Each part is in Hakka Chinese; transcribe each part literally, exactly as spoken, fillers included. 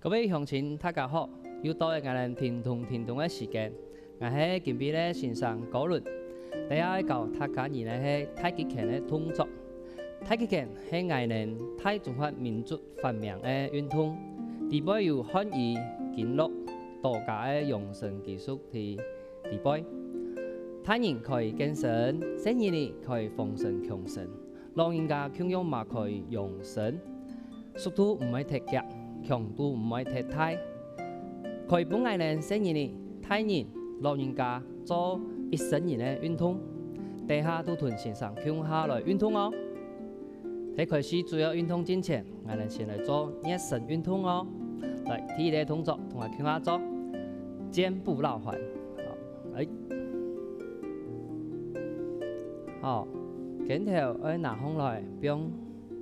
各位鄉親，大家好！又到了𠊎等停動停動个時間。𠊎係今晡日个先生高倫，這下愛教大家人个係太極拳个動作。太極拳係𠊎等大中華民族發明个運動，裡背有漢醫、經絡、道家个養生技術在裡背。大人可以健身，細人仔可以放鬆強身。 老人家共樣嘛可以養生，速度毋會忒遽，強度毋會忒大，可以分𠊎等細人仔、大人、老人家做一身人个運動。等下都同先生共下來運動哦！在開始主要運動進前，𠊎等先來做熱身運動哦！來，第一個動作，同𠊎共下做，箭步繞環。好，來。 好，肩頭愛拿䟘來，放，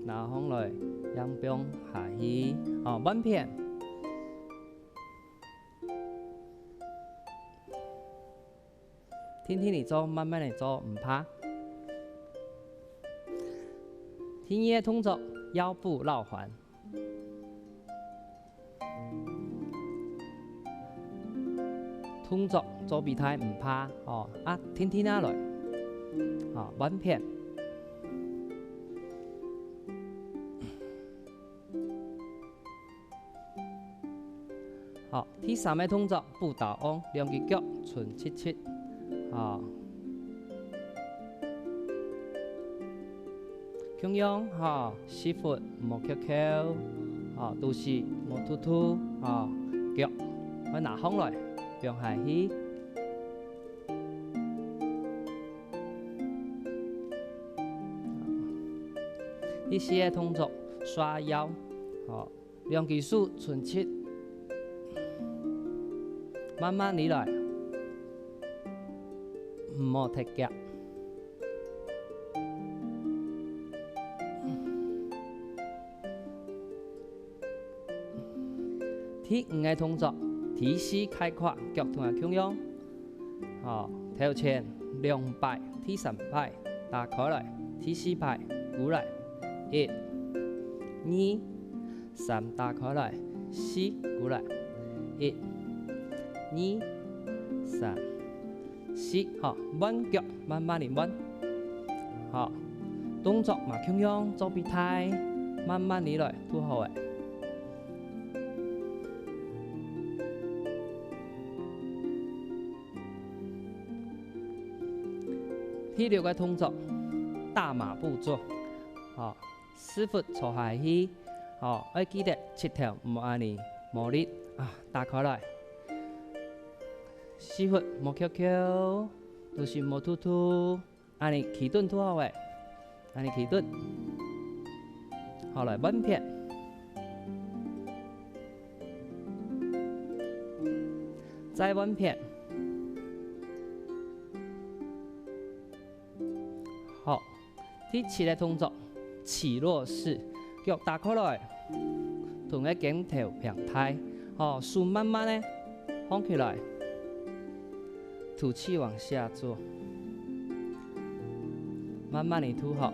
拿䟘來，正放下去。好，換片。定定仔做，慢慢仔做，毋怕。第二個動作，腰部繞環。 動作做比大毋怕，哦，啊，定定仔來，哦，換片。好，第三個動作，步踏䟘，兩隻腳伸直直，哦。 共樣，吼，屎朏莫翹翹，吼，肚屎莫凸凸，吼，腳愛拿䟘來，放下去。第四個動作，刷腰，吼， 兩隻手伸直，慢慢仔來，毋好忒遽。第五個動作，T字跍胯，腳同𠊎共樣。 好，頭前兩擺，第三擺打開來，第四擺跍來，一、二、三，打開來，四，跍來，一、二、三、四。好，換腳，慢慢仔換。好，動作嘛共樣做比大，慢慢仔來，堵好了。 第六個動作，大馬步坐。好，屎朏坐下去，好，愛記得膝頭毋好恁仔無力啊，打開來。屎朏莫翹翹，肚屎莫凸凸， 恁仔企等堵好了，恁仔企等。好，來換片。再換片。好，第七個動作，起落式，腳打開來，同个肩頭平大，好，手慢慢仔䟘起來。 吐氣往下坐，慢慢仔吐好。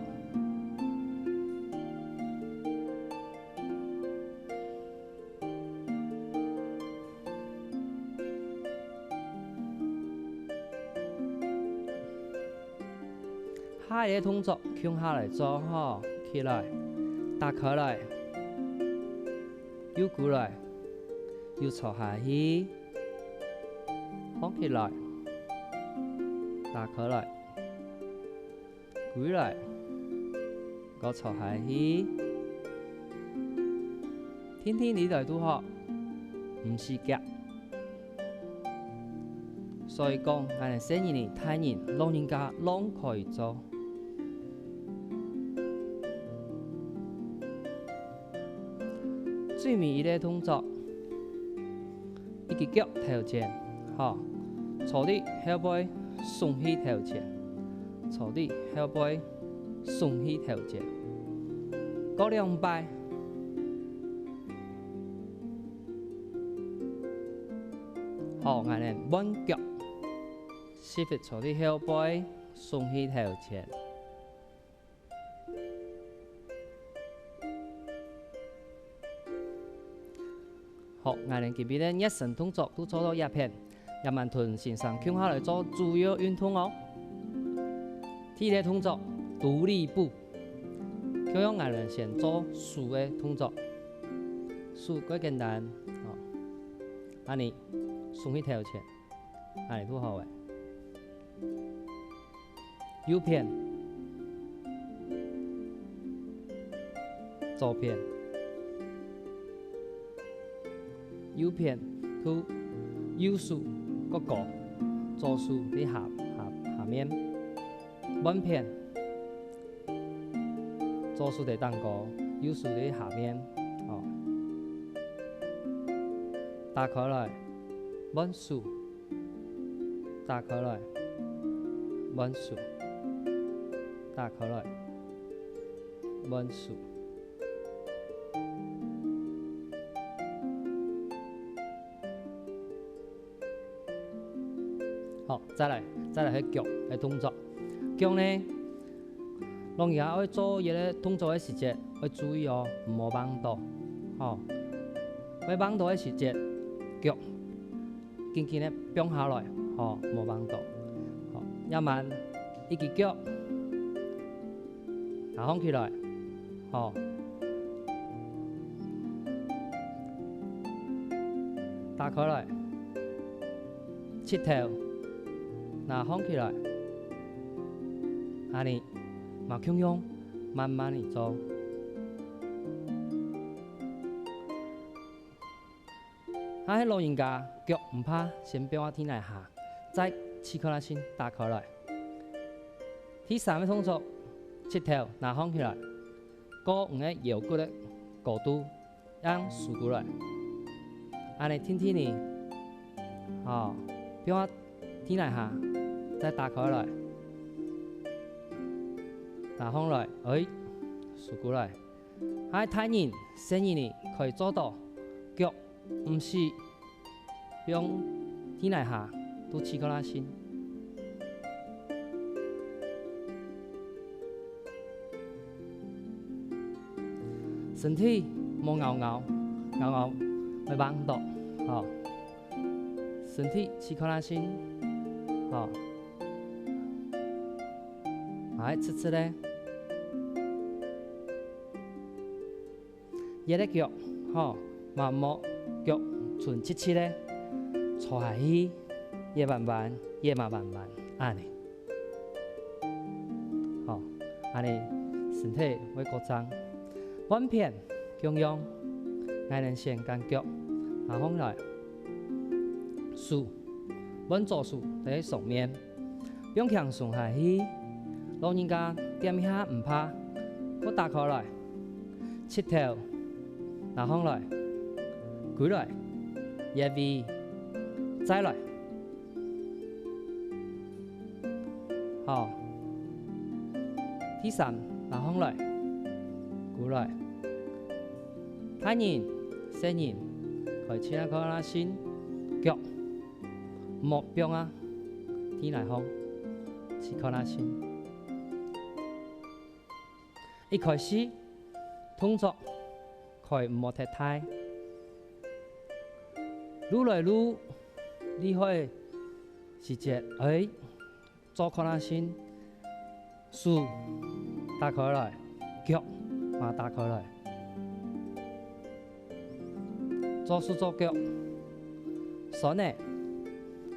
下一個動作，共下來做吼，起來，打開來，又跍來，又坐下去。 䟘起來，打開來，歸來，過坐下去。定定仔來堵好，毋使遽。所以講，𠊎等細人仔、大人、老人家攏可以做。 最尾一個動作，一隻腳頭前，吼，坐佇後背，聳起頭前，坐佇後背，聳起頭前，過兩擺。好，𠊎等換腳，屎朏坐佇後背，聳起頭前。好，𠊎等今晡日个熱身動作都做到這片，這滿同先生共下來做主要運動哦。第一個動作，獨立步。共樣𠊎等先做手个動作，手較簡單，哦，恁呢，手去頭前。 恁呢就好了。右片，左片，右片，就右手較高，左手在下，下，下面。 換片，左手在頂高，右手在下面，哦。打開來，換手，打開來，換手，打開來，換手。 好，再來，再來係腳个動作。腳呢，老人家愛做這個動作个時節，愛注意哦，毋好橫倒，吼。愛橫倒个時節，腳緊緊个放下來，吼，毋好橫倒。好，這滿一隻腳， 拿䟘起來，吼。打開來，膝頭，拿䟘起來。恁呢，嘛共樣慢慢仔做。 若係老人家腳毋怕，先放啊地泥下，再試看啊先打開來。第三個動作，膝頭拿䟘起來，過你个腰骨个高度，正收過來。恁呢定定仔，吼，放啊地泥下，再打開來，拿䟘來，哎，收過來。 係大人、細人仔可以做到，腳毋使放地泥下，都試看啊先。身體莫拗拗，拗拗會橫倒，吼。身體試看啊先，吼。還直直个。 這隻腳，吼，嘛莫腳伸直直个，坐下去，也彎彎，也嘛彎彎，恁呢。吼，恁呢身體會較正。換片共樣，𠊎等先將腳拿䟘來，手，換左手在上面。 放輕鬆下去，老人家恬一下毋怕，過打開來，膝頭，拿䟘來，歸來，這位，再來。好，第三，拿䟘來，歸來。大人、細人，可以試看啊先，腳 莫放啊，地泥項，試看啊先。一開始，動作可以毋好忒大。愈來愈厲害个時節，哎， 做看啊先，手打開來，腳嘛打開來。左手左腳，痠个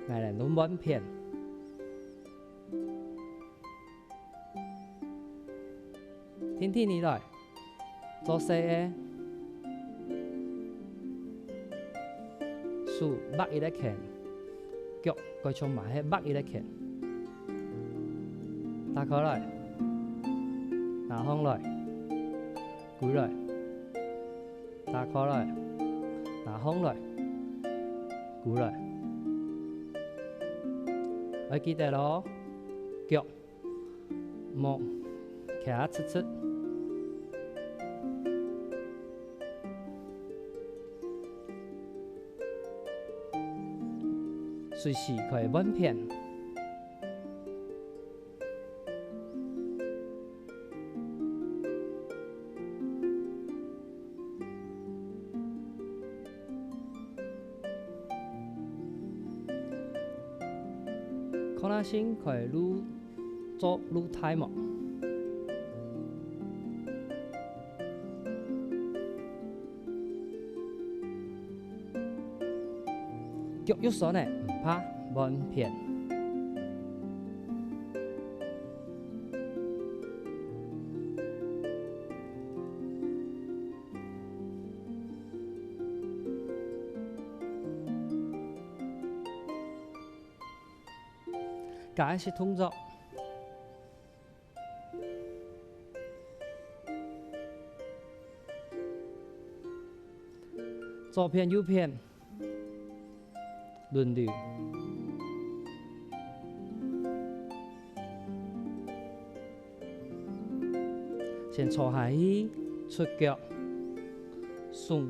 ，𠊎等就換片。 定定仔來，做細个，手畫一個圈，腳該像嘛係畫一個圈。打開來，拿䟘來，歸來，打開來，拿䟘來，歸來。愛記得哦，腳 莫徛啊直直。隨時可以換片。多拿先開路，做路大無？腳有痠呢，毋怕，換片。 加一息動作。左片右片，輪流。先坐下去，出腳，鬆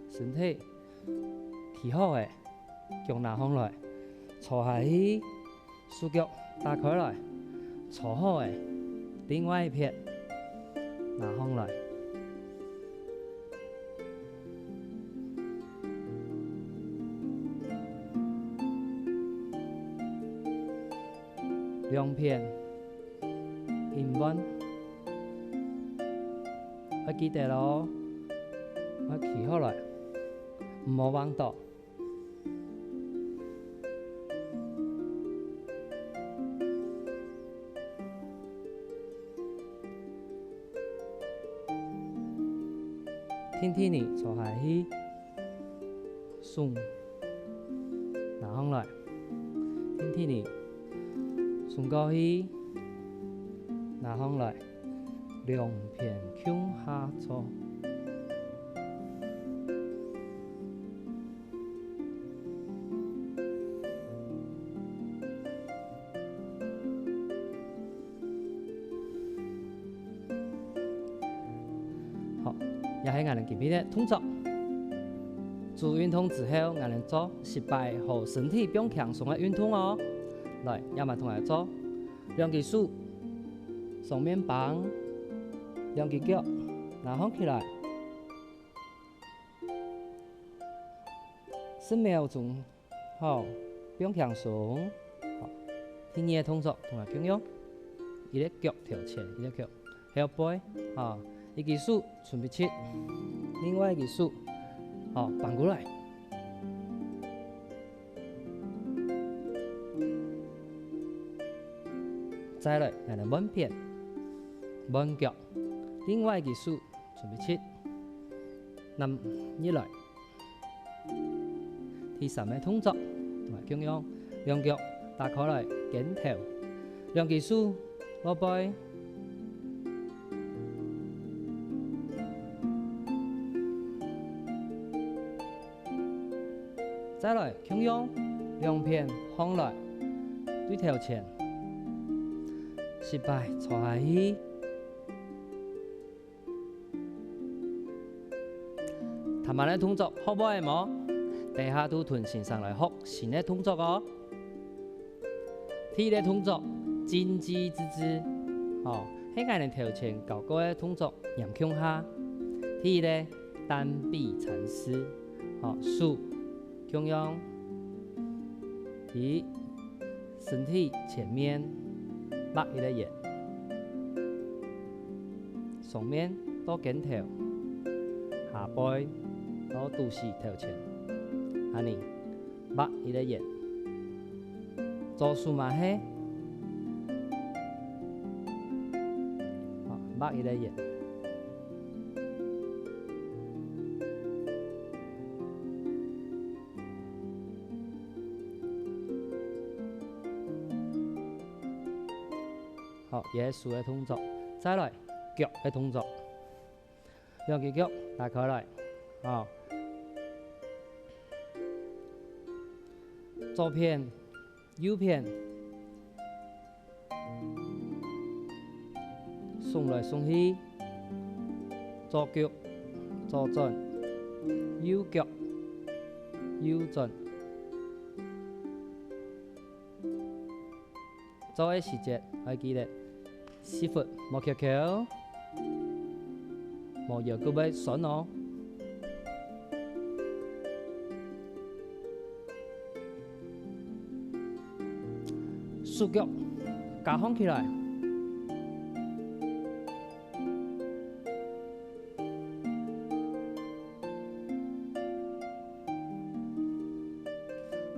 身體。 企好咧，腳拿䟘來，坐下去，手腳打開來，坐好咧，另外一片，拿䟘來。兩片，平換。愛記得哦，愛企好來，毋好橫倒。 定定仔坐下去，鬆，拿䟘來。定定仔，鬆過去，拿䟘來。 兩片共下做。好，這係𠊎兜今晡日个動作。做運動之後，𠊎兜做十擺好身體放輕鬆个運動哦。來，這下同𠊎做。 兩支手，雙面挷，兩支腳，拿䟘起來。十秒鐘，好，放輕鬆。好，第二个動作同𠊎共樣，一隻腳頭前，一隻腳後背，好，一支手 伸直直，另外一支手，好，扳過來。再來，𠊎兜換片，換腳，另外一支手伸直直，拿入來。 第三个動作，同𠊎共樣，兩腳打開來，肩頭，兩支手落背。再來，共樣，兩片䟘來，對頭前，十擺坐下去。 頭先个動作學會無？等下就同先生來學新个動作哦。第一个動作，緊緻之姿，吼，係𠊎兜頭前教過个動作黏共下。第一个，單臂纏絲，吼，手共樣，第 身體前面畫一個圓，上面到肩頭，下背到肚臍頭前，恁呢畫一個圓。左手嘛係，好，畫一個圓。 好，這係手个動作。再來，腳个動作。兩隻腳打開來，好。左片、右片， 送來送去，左腳、左轉，右腳、右轉。做个時節愛記得，屎朏莫翹翹，無腰骨會痠哦。手腳加䟘起來。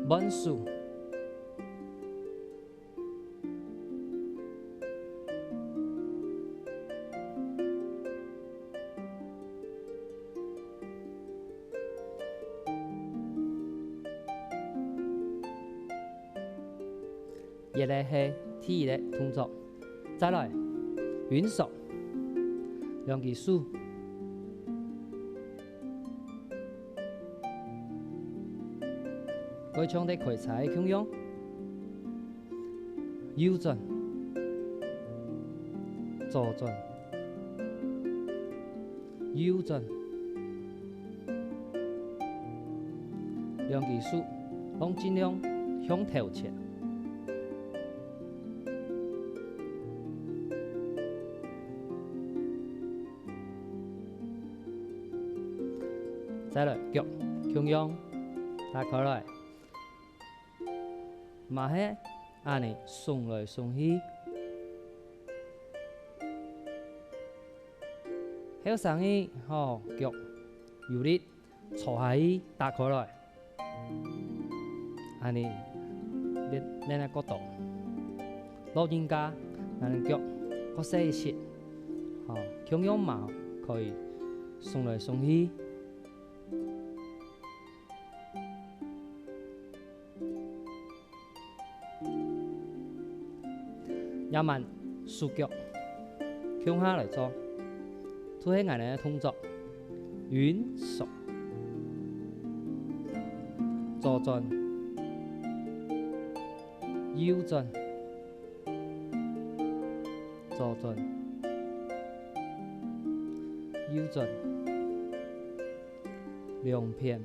換手。 這个係第一个動作。再來，運索，兩支手，愛像在開車个共樣，右轉，左轉，右轉。 兩支手，攏盡量向頭前。再來，腳共樣打開來，嘛係恁呢聳來聳去。後生人吼，腳有力， 坐下去打開來。恁呢，練，練个角度。老人家，恁呢腳較細一息，吼，共樣嘛可以聳來聳去。 這滿手腳共下來做，就係𠊎等个動作：運索、左轉、右轉、左轉、右轉、兩片。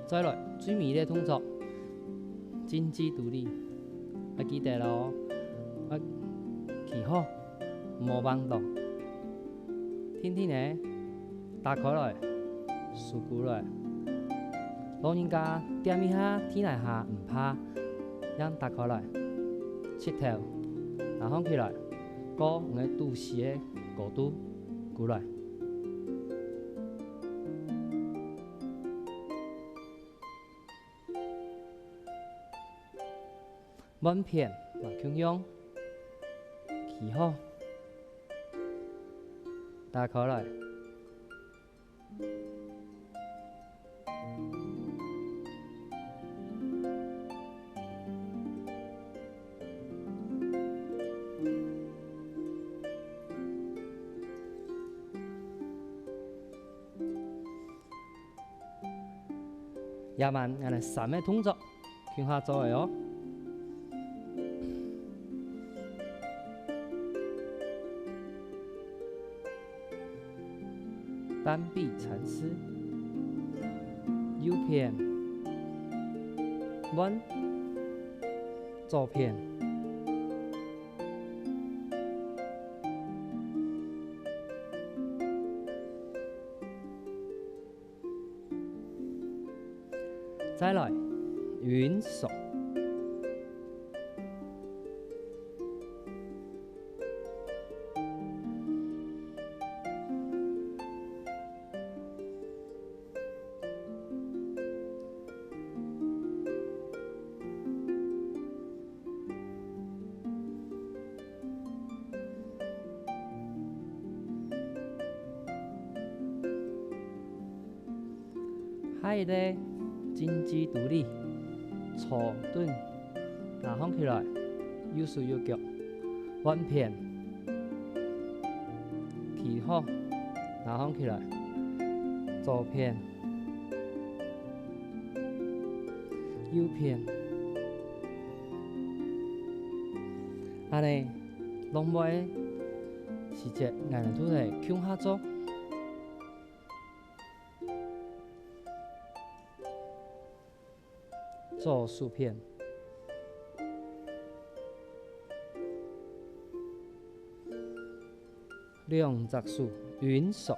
再來，最尾个動作，靜止肚裡，愛記得哦，愛企好，莫橫倒，定定仔打開來，收歸來。老人家踮一下地泥下毋怕，正打開來，膝頭拿䟘起來，到你个肚臍个高度歸來。 換片嘛共樣，企好，打開來。 這滿𠊎等三个動作共下做个哦。單臂禪師，右片，換，左片。 再來，運索。 下一个，靜止肚裡，坐等，拿䟘起來，右手右腳，換片，企好，拿䟘起來，左片， 右片。恁呢，攏會時節，𠊎兜來共下做。左手片，兩隻手勻熟。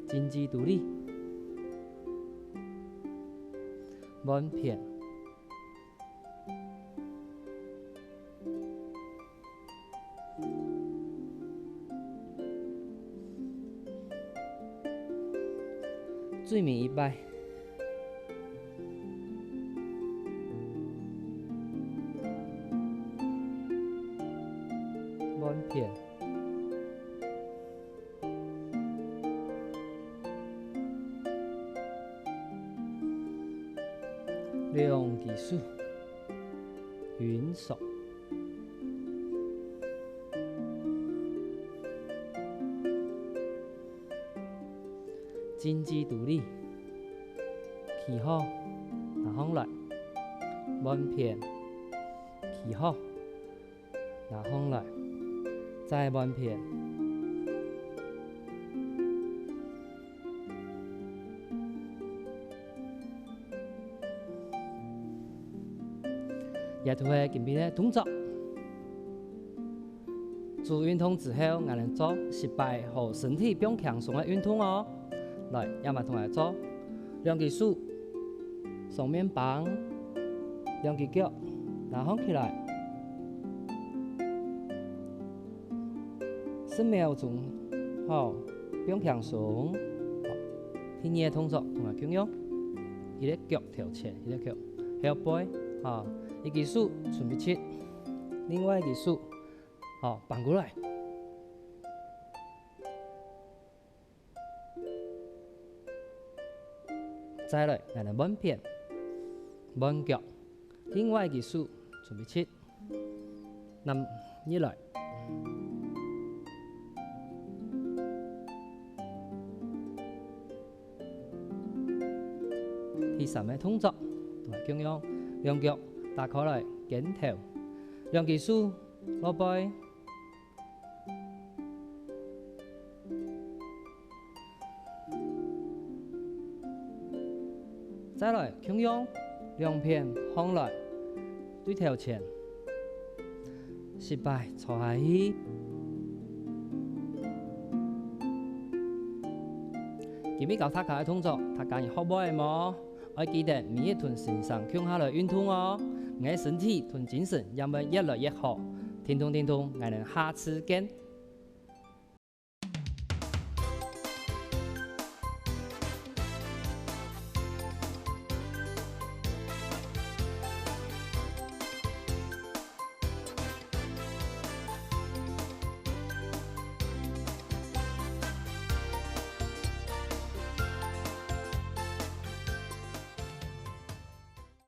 真知肚裡，換片。 最尾一擺。換片。 兩支手勻熟。真知肚裡，企好，拿䟘來，換片，企好， 拿䟘來，再換片。這就係今晡日个動作。做運動之後，𠊎兜做十擺好身體放輕鬆个運動哦。 來，這下同𠊎做。兩支手，雙面挷，兩支腳，拿䟘起來。十秒鐘，好，放輕鬆。好，第二个動作同𠊎共樣，一隻腳頭前，一隻腳後背，好，一支手伸直直，另外一支手，好，扳過來。 再來，𠊎兜換片，換腳，另外一支手伸直直，揇入來。第三个動作，同𠊎共樣，兩腳打開來，肩頭，兩支手落背， 再來，共樣，兩片䟘來，對頭前。十擺坐下去。今晡日教大家个動作，大家有學會無？愛記得每日同先生共下來運動哦，你个身體同精神也會越來越好。停動，停動，𠊎兜下次見。